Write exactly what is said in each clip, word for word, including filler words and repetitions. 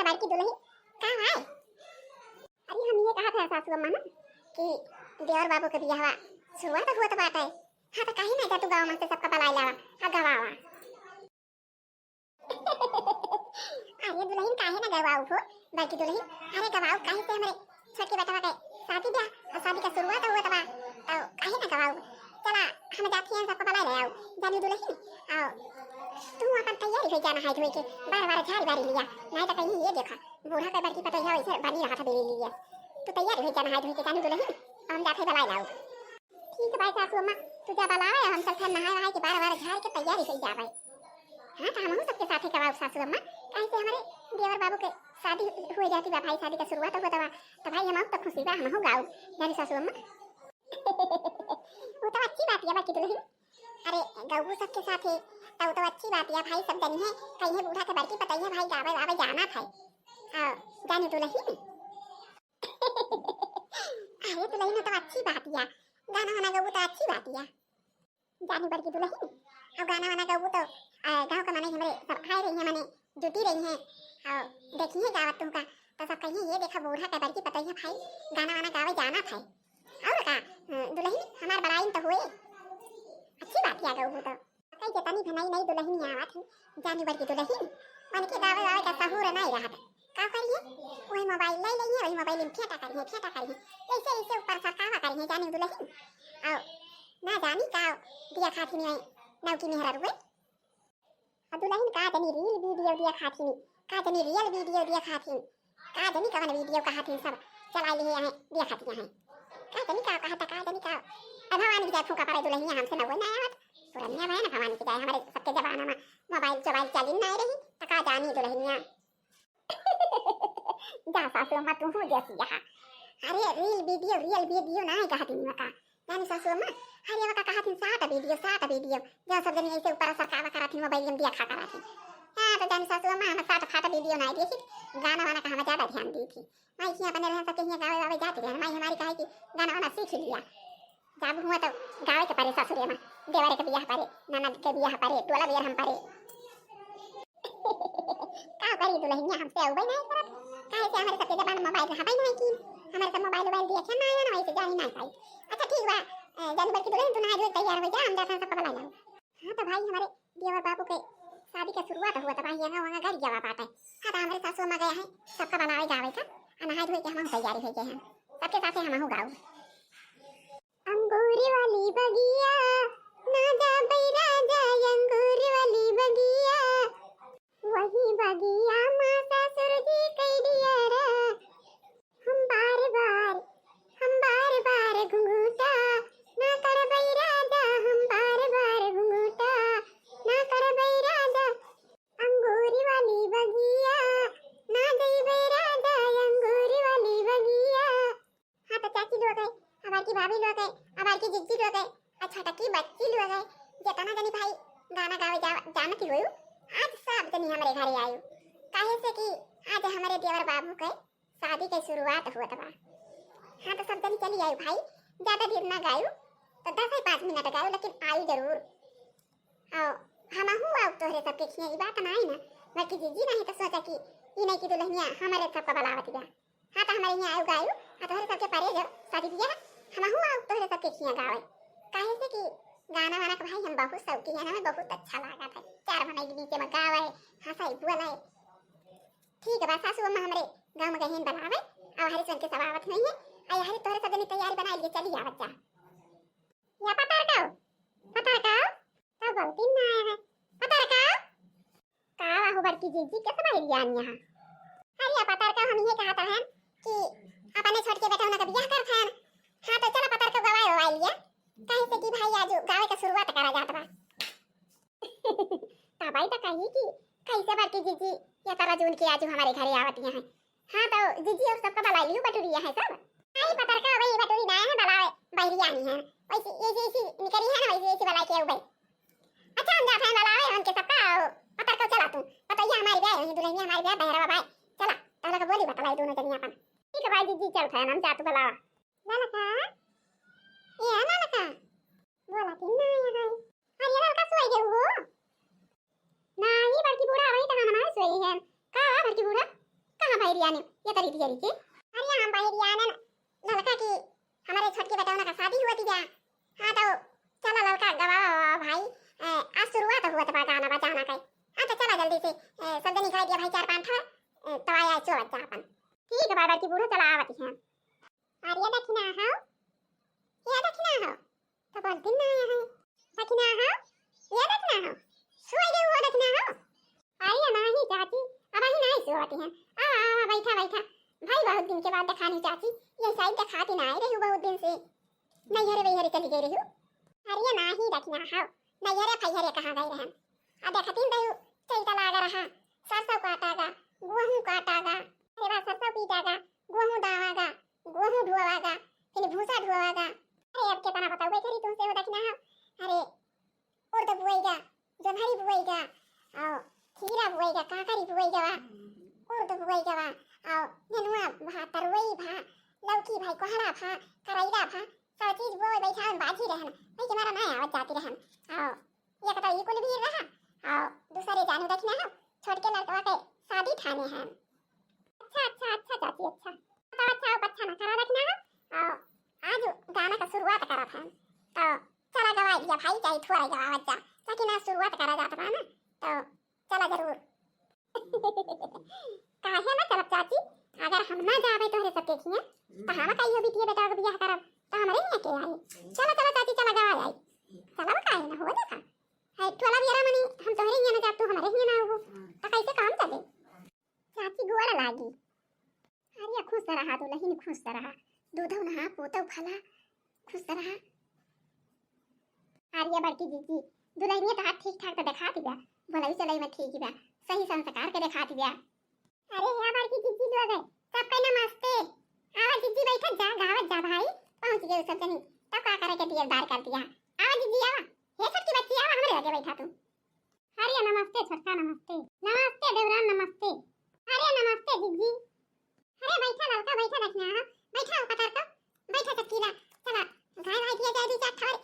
बड़की दुलहिन, का भाई? अरे हम ये कहत है सासू अम्मा ना कि देवर बाबू के बियाहवा शुरुआत होत बाटे। हाँ तो काहे ना जा तू गाँव में से सबका बलाइ लावा, हाँ गवावा। अरे दुलहिन काहे ना गवाऊ हो बड़की दुलहिन, अरे गवाऊ काहे से हमरे छोटकी बेटवा के शादी ब्याह और शादी का शुरुआत होत बा, तो काहे ना गवाऊ। चला हम जाती हैं सबका बलाइ ले आऊ, जानी दुलहिन। आओ तू अपन तैयारी होइ जाना है धोए के, बार बार झाड़ी बारी लिया, नहीं तो कहीं ये देखा बूढ़ा के बड़की पतैया वैसे बनी रहा था बेली लिया। तू तैयारी होइ जाना है धोए के जानी दुलहिन, हम जाते बलाइ लाऊ। ठीक है भाई सासू अम्मा, तू जा बलावे, हम चलते हैं नहाए वहाए के बार बार झाड़ के तैयारी होइ जावे। हाँ तो हमहू सबके साथे गवाऊ सासू अम्मा, काहे से हमरे देवर बाबू के शादी होइ जाती बा भाई, शादी का शुरुआत होत बा, तो भाई हम तो खुशी बा, हमहू गाऊ जानी सासू अम्मा। वो तो अच्छी बात है बड़की दुलहिन, अरे गऊ सबके साथे तो, वो तो अच्छी बात है भाई, सब जनी है कहीं बूढ़ा के बड़की पतैया भाई गावे वावे जाना था। हाँ जानी दुलहिन। अरे दुलहिन तो अच्छी बात है, गाना वाना गऊ तो अच्छी बात है। जानी बड़की दुलहिन, अब गाना वाना गऊ तो आ, गाँव का मने हमरे सब आए रही है, मने जुटी रही है और देखी है गावत तुमका, तो सब कहिए ये देखा बूढ़ा का बड़की पतैया भाई गाना वाना गावे जाना था। और का अ, दुलहिन हमार बलाइन तो हुए, अच्छी बात है गऊ तो। कई के तनी भी नई नई दुलहिन आवत है, जानी बड़की दुलहिन, मन के गावे वावे का सहूर नहीं रहत। का करिए? वही मोबाइल ले लइए, वही मोबाइल में फेंटा करिए, फेंटा करिए, ऐसे ऐसे ऊपर सरकावा करिए जानी दुलहिन। और ना जानी का दिया खाती नहीं नौकी मेहरा रुए। और दुलहिन का जानी रील वीडियो दिया खाती, का जानी रियल वीडियो दिया खाती, का जानी कवन वीडियो कहा थी सब चला लिए हैं, दिया खाती हैं। का जानी का कहा था, का जानी का। अब भवानी की जाए फूका पड़े दुलहिनिया हमसे न वो ना आवत। पुरनिया भैया ना भवानी की जाए, हमारे सबके जमाना में मोबाइल चोबाइल चली ना रही, तो का जानी दुलहिनिया। जा सासू अम्मा तू हो जैसी यहाँ। अरे रील वीडियो, रियल वीडियो ना कहा थी का। जानी सासू अम्मा, अरे वका कहा थी साट वीडियो, साट वीडियो। जा सब जनी ऐसे ऊपर सरकावा करा थी, मोबाइल में दिया खा करा थी। हाँ तो जानी सासू अम्मा हम साट फाट वीडियो ना देखी, गाना वाना का हम ज्यादा ध्यान दी थी। माई हियाँ बने रहन सके हियाँ गावे वावे जात रहन। माई हमारी कहे कि गाना वाना सीख लिया। जब हुआ तो गावे के परे ससुरे में, देवरे के बियाह परे, ननद के बियाह परे, टोला बियाह हम परे। का करी दुलहिनिया हमसे अउबे नहीं करत। काहे से हमारे सबके जबान मोबाइल रहबे नहीं की। हमारे सब मोबाइल वोबाइल दिए थे ना, ना वैसे जानी नहीं पाई। अच्छा ठीक बा, अ, जानी बड़की दुलहिन तू नहा धोए तैयार हो जा, हम जाते हैं सबका बुला लाओ। हाँ तो भाई हमारे देवर बाबू के शादी के शुरुआत हुआ तो भाई यहाँ वहाँ गाड़ी जावा पाता है। हाँ तो हमारे सासू अम्मा गया है सबका बनावे गावे का, आ नहाए धोए के हम तैयारी हो गए हैं, सबके साथे हम गाओ। अंगूरी वाली बगिया, ना जा बैरा जा अंगूरी वाली बगिया, वही बगिया माँ ससुर जी कई दिया रे। हम बार बार, हम बार बार घुंघूटा, ना करबै राजा, हम बार बार घुंघूटा, ना करबै राजा। अंगूरी वाली बगिया, ना जइबै राजा, अंगूरी वाली बगिया। हाँ तो चाची लोग है, हमार की भाभी लोग है, हमार की जिज्जी लोग है, अच्छा टकी बच्ची लोग है, जितना जनी भाई गाना गावे जा, जानती हो, आज सब जनी हमरे घरे आयु, काहे से कि आज हमारे देवर बाबू के शादी के शुरुआत होत बा। हाँ तो सब जनी चली आयु भाई, ज्यादा देर ना गायु, तो दस ही पाँच मिनट गायु, लेकिन आयु जरूर। आओ, हमहू आउ तोहरे सबके खिया, ई बात ना आई ना, बल्कि जिज्जी नहीं तो सोचा कि ई नहीं की दुलहिनिया हमारे सबका बलावत बा। हाँ, तो हमारे यहाँ आयु गायु, हाँ, तोहरे सबके परे जो शादी बियाह, हमहू आउ तोहरे सबके खिया गावे। काहे से कि गाना वाना के भाई हम बहुत शौकीन है, हमें बहुत अच्छा लागा था। चार मना के बीच में गावे, हंसाई बोले। ठीक है, बस सासू अम्मा हमरे गाँव में गहिन बनावे, और हरी सुन के सब आवत नहीं है, और हरी तोहरे सब जनी तैयारी बना लिए, चली आवत जा। या पतार का हो? पतार का हो? तब बोलती ना आया है। पतार का हो? का बाहु बड़की जीजी के सब आइल जान यहाँ? अरे या पतार का हम ये कहत रहन कि अपने छोटके बेटा उनका बियाह करत हन। हाँ तो चला पतार का गवाए वाए लिया। काहे से कि भाई आजू गावे का शुरुआत करा जात बा। तबाई तो कही कि कैसे बड़की जीजी या तारा जून के आजू हमारे घरे आवत यहाँ। हाँ, तो जीजी और सबका बलाई लियो, बटुरिया है सब। आई पतरका, वही बटुरी ना है, बलावे बहरिया नहीं है। वैसे, ऐसे, ऐसे निकली है ना, वैसे, ऐसे बलाई के उबे। अच्छा, हम जाते हैं बलावे, उनके सबका, और पतरका चला तू। पतैया हमारी ब्याह, वही दुल्हनिया हमारी ब्याह, बहरवा भाई। चला, तहला का बोली बतलाई दोनों जनी अपन। ठीक है भाई, जीजी चलते हैं, हम जातू बलावा। ललका, ए ललका, बोला कि ना यहाँ है। अरे ललका, सोई गए हो? नाही, बड़की बूढ़ा, अबही तक हम ना सोई हैं। का बा, बड़की बूढ़ा? बहिरिया ने, ये तरी दियरी के। अरे हम बहिरिया ने ललका की, हमरे छोटकी बेटौना का शादी हुआ थी जा। हाँ तो चला ललका गवावा भाई, ए, आज शुरुआत हुआ था गाना बजाना का। हाँ तो चला जल्दी से, ए, सब जनी गाय दिया भाई चार पाँच ठा, ए, तो आया चो बच्चा अपन। ठीक है भाई, बड़की बूढ़ा चला आवती हैं। अरे दखिना हो, ये दखिना हो, तो बोलती ना आया है। दखिना हो, ये दखिना हो, सोई गई हो दखिना हो। अरे नाही चाची, अबहीं नाही सोवती हैं। आवा, आवा, बैठा, बैठा। भाई बहुत दिन के बाद देखानी चाची, ये साइड देखाती ना आई रही बहुत दिन से। नैहरे वैहरे चली गई रही। अरे नाही दखिना हो, नैहरे फैहरे कहाँ गई रहन। आ देखती नहीं, चैता लागा रहा, सरसों काटा गा, गेहूं काटा गा, अरे बा सरसों पीटा गा, गेहूं दावा गा, गेहूं ढोवा गा, फिर भूसा ढोवा गा। अरे अब कितना बताओ करी तुमसे हो दखिना हो। अरे उर्द बुआई गा, जोन्हरी बुआई गा, और खीरा बुआई गा, काकरी बुआई गा, उर्द बुआई गा, और नेनुआ भा, तरुई भा, लौकी भा, कोहड़ा भा, करैला भा, सब चीज बोए बैठा हम बाजी रहन। भाई हमारा ना आवत जाती रहन। और ये कता ई कुल भी रहा, और दूसरे जानू दखिना हो, छोटके लड़कवा के शादी ठाने हैं। अच्छा, अच्छा, अच्छा चाची, अच्छा। तो अच्छा, अब अच्छा ना करा दखिना हो, और आज गाना का शुरुआत करत हैं। तो चला गवा लिया भाई, चाहे थोड़ा गवावत जा, लेकिन आज शुरुआत करा जात बा ना, तो चला जरूर। काहे ना चलब चाची, अगर हम ना जाबे तोहरे सबके खिया, तो हम कहियो बिटिया बेटा के बियाह करब, तो हमरे हियां के आई। चला, चला चाची, चला गवा आई। चला काहे ना हो देखा। है टोला बियारा मनी, हम तोहरे हियां ना जाब, तू हमरे हियां ना आबू, तो कैसे काम चले? चाची गोड़ लागी। अरे खुश रहा दुलहिन, खुश रहा, दूधौ नहा पोतौ फला, खुश रहा। अरे बड़की जीजी, दुलहिनिया तो हाथ ठीक ठाक तो देखाती बा, बोलई चलई में ठीक बा, सही संस्कार के देखाती बा। अरे या बड़की जीजी लोग है, सबके नमस्ते। आवा जीजी बैठा जा, गावत जा भाई, पहुँच गए सब जनी, तब का करे के दियरदार कर दिया। आवा जीजी आवा, हे छोटकी बच्ची आवा, हमरे लगे बैठा तू। अरे नमस्ते छोटका, नमस्ते। नमस्ते देवरान, नमस्ते। अरे नमस्ते जीजी। अरे बैठा ललका, बैठा दखिना हो, बैठा हो कतार का, बैठा चटकीला। चला, गाय वाय दिया जाए, दू चार ठवर।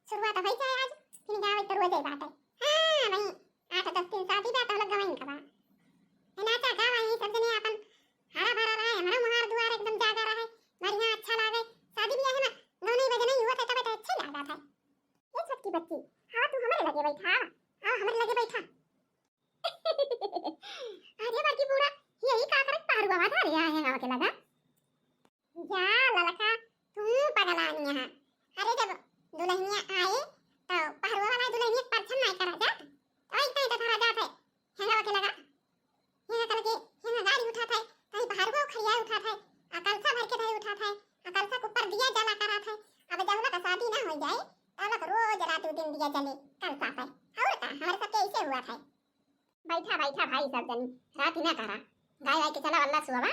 शुरुआत हो जाए आज, फिर गावे तो रोजे बात है। हाँ भाई, आठ दस दिन शादी बा, तो लोग गवाइन का बा। है नाचा गावा, ये सब जने अपन हरा भरा रहे, हमारा मुहार दुआर एकदम जागा रहे, बढ़िया अच्छा लागे। शादी ब्याह में गौनई बजनई हुआ था, तब तो अच्छे लगा था। ये छोटकी बच्ची, आवा तू हमरे लगे बैठा, आवा हमरे लगे बैठा। अरे बड़की बूढ़ा, यही का करत पहरुआ धरे आए हैं गाँव के लगा। जा ललका, तू पगलानी है। अरे जब दुलहिनिया आए, तो पहरुआ वाला दुलहिनिया के परछन नाई करा जात, तो इतना ही तो धरा जात है। हेंगा के लगा, हेंगा करके, हेंगा गाड़ी उठात है, कहीं पहरुआ खड़िया उठात है, आ कलसा भर के धरे उठात है, आ कलसा के ऊपर दिया जला करात है। अब जब तक शादी ना हो जाए, तब तक रोज रात दिन दिया जले कलसा पे। और का, हमारे सबके ऐसे हुआ था। बैठा, बैठा भाई सब जनी, रात ही ना करा। गाय वाय के चला वल्ला सुआवा।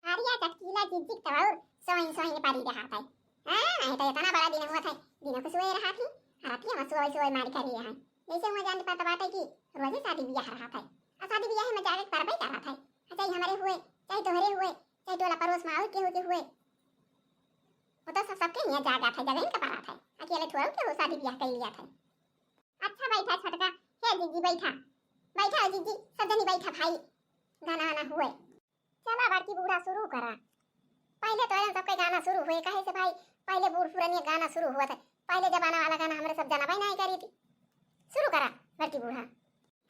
आरिया चटकीला जिज्जिक तब और सोइन सोइन पारी रहा था। हाँ, ये तो इतना बड़ा दिन हुआ था, दिन को सोए रहा थी, रात ही हम सोए सोए मार कर रहे हैं। जैसे हुआ जान पता बात है कि रोजे शादी ब्याह रहा था। और शादी ब्याह में जाके करबे कर रहा था। चाहे हमारे हुए, चाहे तोहरे हुए, चाहे टोला पड़ोस में और केहू के हुए। वो तो सब सबके यहाँ जागा था, जगह का पारा था। अकेले थोड़ा के हो शादी ब्याह कर लिया था। अच्छा बैठा छोटका, हे जीजी बैठा, बैठा हो जीजी, सब जनी बैठा भाई, गाना आना हुए। चला बड़की बूढ़ा शुरू करा। पहले तो ऐन सबके गाना शुरू हुए, काहे से भाई पहले बूढ़ पुरानी गाना शुरू हुआ था, पहले जमाना वाला गाना हमरे सब जानबे नहीं करी थी। शुरू करा बड़की बूढ़ा।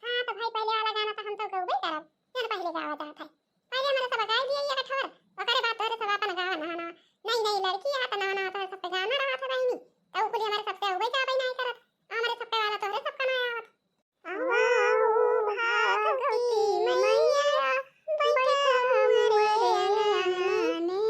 हाँ तो भाई पहले वाला गाना तो हम तो गौबे करब, जन पहले गावा जात है। पहले हमारे सब गाय दिए ये कठवर, ओकरे बाद तोरे सब अपन गावा नहा नहा। नई नई लड़की आ तो नवा नवा तोरे सबके गाना रहा था बहिनी, तो कुली हमारे सबके उबे जाबे नहीं करत। हमारे सबके वाला तोरे सबका नहीं आवत। आवा हो भागवती मैया, बैठा हमरे आंगने।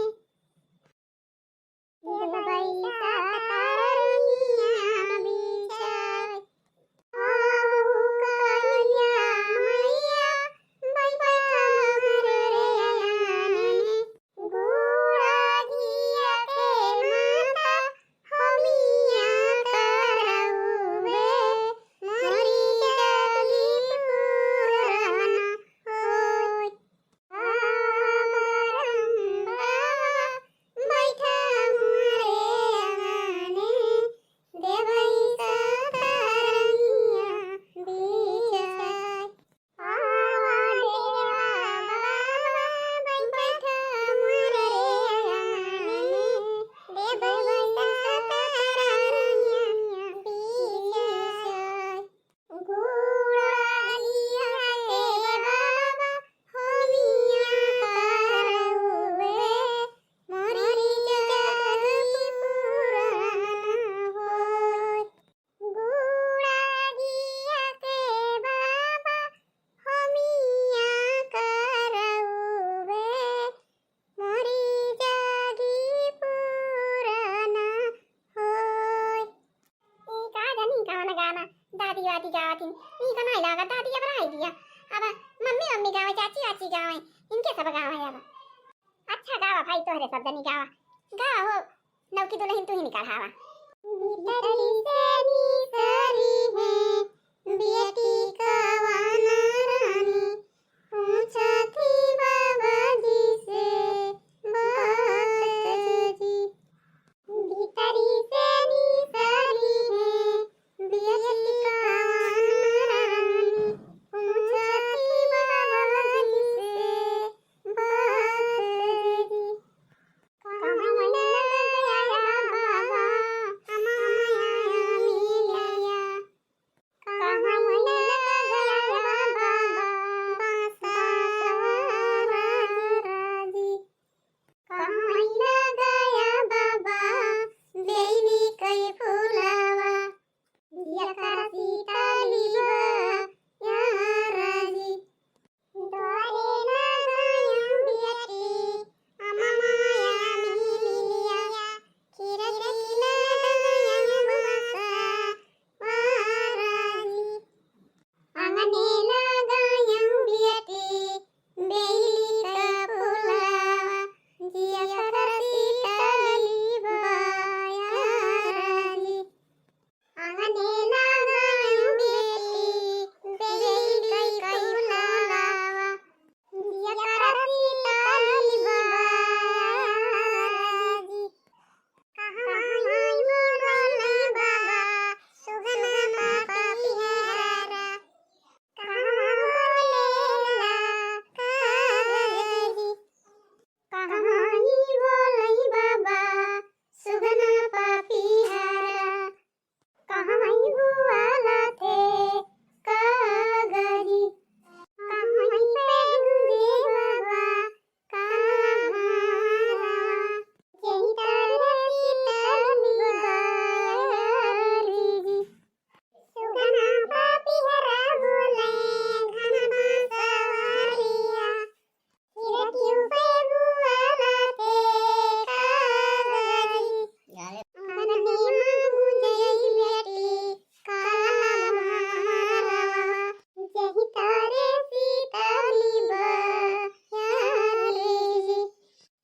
गावत हिन, ई का नाहीं लागत दादी, अब रहे दिया। अब मम्मी, मम्मी गावे, चाची, चाची गावे, इनके सब गावे अब। अच्छा गावा भाई, तोहरे सब जनी गावा, गावा हो, नौकी दुलहिन तू ही निकल हावा। भीतरी से निसरी है बेटी कवन रानी, पूछत ही बाबा जी से बात जी। भीतरी से निसरी है बेटी कवन रानी, पूछत ही बाबा जी से बात जी। कहाँ गया बाबा हमारा मिलया? कहाँ गया बाबा बांसवारा जी? कहाँ गया बाबा बेली कई फुलावा? जिया का सीतली बा यारा जी। द्वारे ना गया बेटी, अम्मा माया मिलिया, खिड़की ना गया बांसवारा जी। आंगने ना गया बेटी, बेली का फुलावा, जिया का सीतली बा यारा जी। आंगने ना गया बेटी, बेली का फुलावा, जिया का सीतली बा यारा जी। कहाँ माई बोलई बाबा, सुगना पापी हरा। कहाँ बोलेला कागजी? कहाँ माई बोलई बाबा, सुगना पापी हरा। कहाँ माई बोला थे कागजी? कहाँ माई पे गुजे बाबा,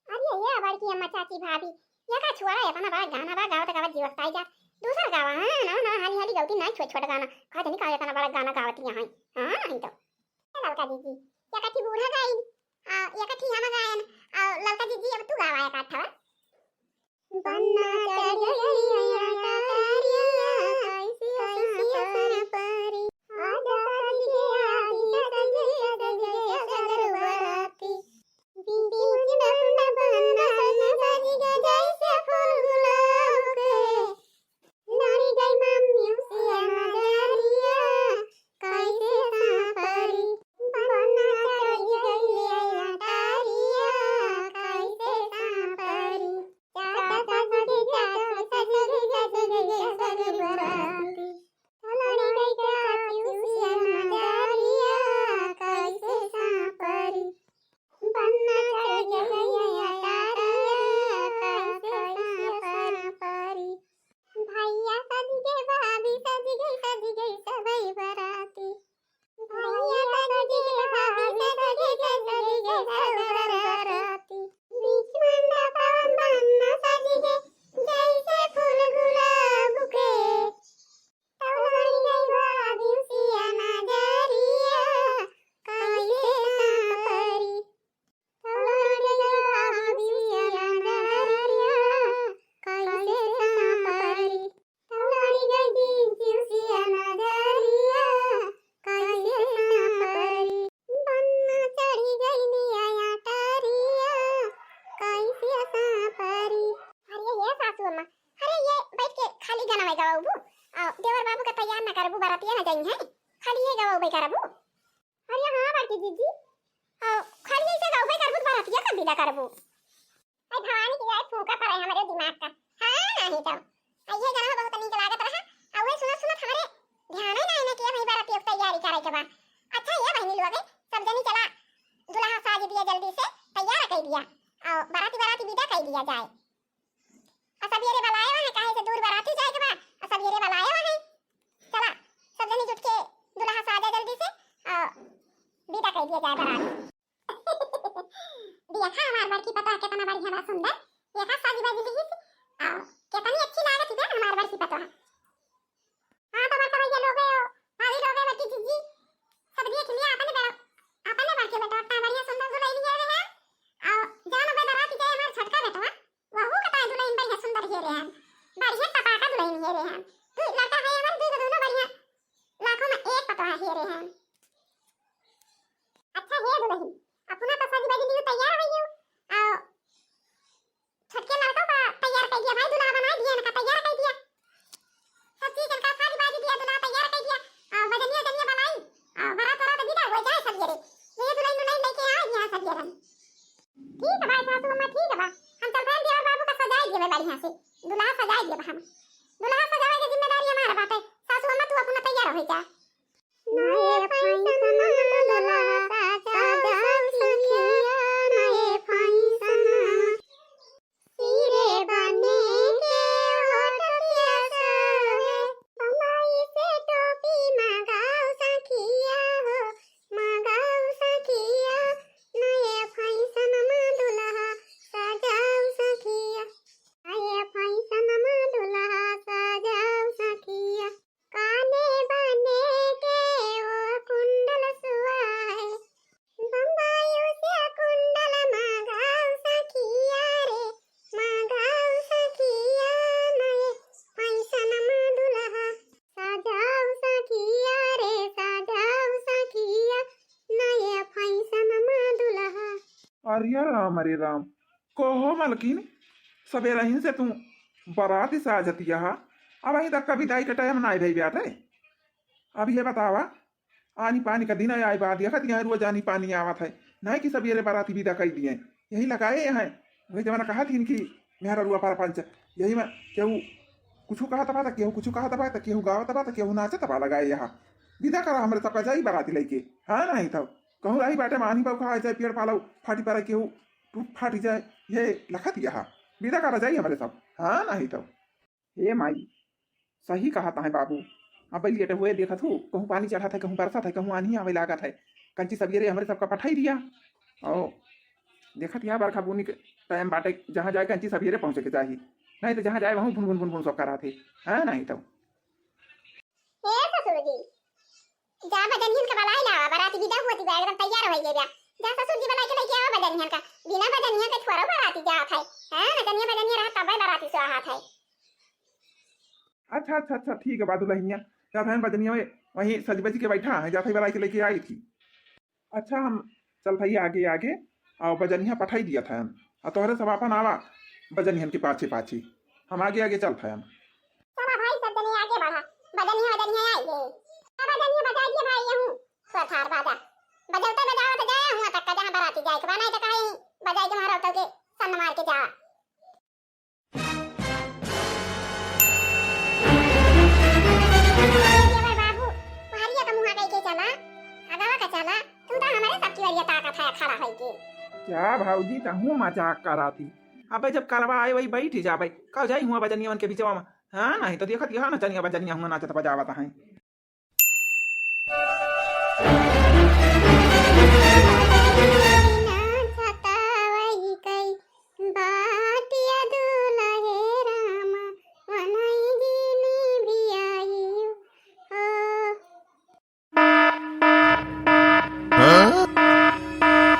अरे ये बड़की अम्मा, चाची, भाभी, या का छुआ है, इतना बड़ा गाना बा, गावत गावत जीव अकताई जात। दूसर गावा, हाँ, ना, ना, हाली, हाली गावती, नाहीं छोट, छोट गाना। का जानी का इतना बड़ा गाना गावत यहाँ है। हाँ, नाहीं तो। ए ललका जीजी, या कठी बूढ़ा गाइन, आ, या कठी हम गायन, आ, ललका जीजी, अब तू गावा या काठवा। बन्ना चढ़ गई आटा तारिया, कैसे कैसे असर परी। आजा सज के आदि सज के सज के सगर बराती। बीच बीच में अपना बन्ना सज सज के जैसे फूल गुलाब के। लड़ी गई मम्मी से नजरिया, कैसे सांपरी। बन्ना चढ़ गई आटा तारिया, कैसे सांपरी। चाचा सज के चाची सज के सज के सगर बराती। लड़ी गई चाची से नजरिया, कैसे सांपरी। बन्ना चढ़ गई आटा तारिया, कैसे सांपरी। भैया सज गए, भाभी सज गई, सज गई सबई बराती। भैया सज गए, भाभी सज गई, सज गई सबई बराती। बीच मंडप बन्ना सज गए, जैसे फूल गुलाब के। अरे ये सासू अम्मा, अरे ये बैठ के खाली गाना में गवाबू, आ, देवर बाबू का तैयार ना करबू, बरातिया ना जाई है, खाली ये गवाबू करबू। अरे हाँ बड़की जीजी, आ, खाली ऐसे गवाबू करबू, बरातिया का विदा करबू। आई भवानी की जाए फूंका पड़े हमारे दिमाग का। हाँ, नाहीं तो। आ, ये गाना बहुत नीक लागत रहा। आ, वे सुनत सुनत हमारे ध्यान ही ना आइने कि अब ही बरातियों की तैयारी करे के बा। अच्छा, ये बहनी लोग, सब जनी चला, दुल्हा साज दिया, जल्दी से तैयार कर दिया। आ, बराती, बराती विदा कर दिया जाए। आ, सबेरे बुलाए हुआ है, काहे से दूर बराती जाए के बा। आ, सबेरे बुलाए हुआ है। चला, जल्दी जुट के दुल्हा साजा जल्दी से, आ, विदा कर दिया जाए बारात। देखा हमार बड़की पतोह केतना बढ़िया बा, सुंदर। देखा साजी बाजी लिहिस, आ, केतनी अच्छी लागत बा हमार बड़की पतोह। हाँ, तो बड़का भैया लोग, भाभी लोग, बड़की जीजी, सब देख लिया अपने बड़ा, अपने बड़के बेटा, इतना बढ़िया सुंदर दुल्हन हेरे हैं। और जान बे बारात जाए हमार छोटका बेटवा, वहू के ताई दुल्हन बढ़िया सुंदर हेरे हैं, बढ़िया टपाका दुल्हन हेरे हैं। तू लड़का है हमार, दू दोनों बढ़िया, लाखों में एक पतोह हेरे हैं। अच्छा हे दुल्हन, अपना तो सज बज लियो, तैयार हो गयो, और छोटके लड़का का तैयार कर दिया भाई, दुल्हा बना दिया, इनका तैयार कर दिया। सब चीज इनका साज बाज दिया, दुल्हा तैयार कर दिया। आ, बजनिया जनिया बनाई, आ, बारात वारात विदा हो जाए सब जरे। ये दुल्हन दुल्हन लेके आ यहाँ सब जरे। ठीक है भाई, सासू अम्मा ठीक है बा, हम चलते हैं देवर बाबू का सजाए दिए बढ़िया से, दुल्हा सजाए दिए हम। दुल्हा सजावे के जिम्मेदारी हमारा बात है। सासू अम्मा तू अपना तैयार हो जा। नए फैशन में दुल्हा सजाओ सखिया, नए फैशन में। सिरे बने के होठ के सोहे, बम्बई से टोपी मगाओ सखिया हो, मगाओ सखिया। नए फैशन में दुल्हा सजाओ सखिया, नए फैशन में दुल्हा सजाओ सखिया। काने बने के ओ कुंडल सुआए, बम्बई से कुंडल मगाओ सखिया रे, मगाओ सखिया। नए फैशन में दुल्हा सजाओ सखिया रे, सजाओ सखिया, नए फैशन में दुल्हा। अरे राम, अरे राम, कहो मलकिन, सबेरहिन से तू बारात साजतिया हा, अबहीं तक विदाई के टाइम नाई भई बाटे। अब ये बतावा, आनी पानी का दिन आए बा, देखत यहाँ रोज आनी पानी आवत है, नाई कि सबेरे बाराती विदा कई दिए, यही लगाए हैं। वही जमाना कहत हिन कि मेहररुआ परपंच, यही में केहू कुछु कहत बा त केहू कुछु कहत बा त केहू गावत बा त केहू नाचत बा, लगाए यहाँ विदा करा हमरे सबका जाई बाराती लइके। हाँ, नाहीं तब कहूँ रही बाटे में आनी बौखा जाए, पेड़ पालव फाटी पड़े, केहू टूट फाटी जाए, ये लखत यहाँ विदा करा जाई हमरे सब। हाँ, नाहीं तब। हे माई, सही कहत हैं बाबू। अब लेट हुए देखत हूँ, कहूँ पानी चढ़त है, कहूँ बरसत है, कहूँ आन्ही आवे लागत है। कंची सबेरे हमरे सबका पठाई दिया। और देखत यहाँ बरखा बूनी के टाइम बाटे, जहाँ जाए कंची सबेरे पहुँचे के चाही, नाहीं तो जहाँ जाए वहूँ भुन भुन भुन भुन सब करात है। हाँ, नाहीं तो। हे ससुर जी, जा बजनियन के बलाई लावा, बाराती विदा होती बा, एकदम तैयार होई गई बा। जा ससुर जी बलाई के लेके आवा बजनियन का, बिना बजनिया के थोड़ा बाराती जात है। हाँ, नचनिया बजनिया रहा तबे बाराती से आहत है। अच्छा, अच्छा, अच्छा, ठीक है बा दुल्हनिया, जात है बजनिया में वहीं सज बज के बैठा है, जात है बलाई के लेके आई थी। अच्छा, हम चलत हई आगे आगे, और बजनिया पठाई दिया था हम, और तोहरे सब आपन आवा बजनियन के पाछे पाछे, हम आगे आगे चलत हई हम। चला भाई, सब जने आगे बढ़ा, बजनिया बजनिया आई गए। अब बजनिया बजाई दिए भाई, यहूँ थोड़ा थार बाजा बजौते बजावत जाए हुआ तक का जहाँ बाराती जाए के बा, नाहीं तो कहीं बजाई के मारो तो के सन्न मार के जा। देवर बाबू, पहरिया का मुँहा कई के चला, अगवा का चला, तू तो हमारे सबकी ओरिया ताकत है खड़ा होई के। क्या भौजी, तहूँ मजाक कराती? अबे जब करवा आए वही बैठ ही जाबे, का जाई हुआ बजनिया उनके बिचवा में? हाँ, नाहीं तो देखत यहाँ नचनिया बजनिया हुआ नाचत बजावत हैं।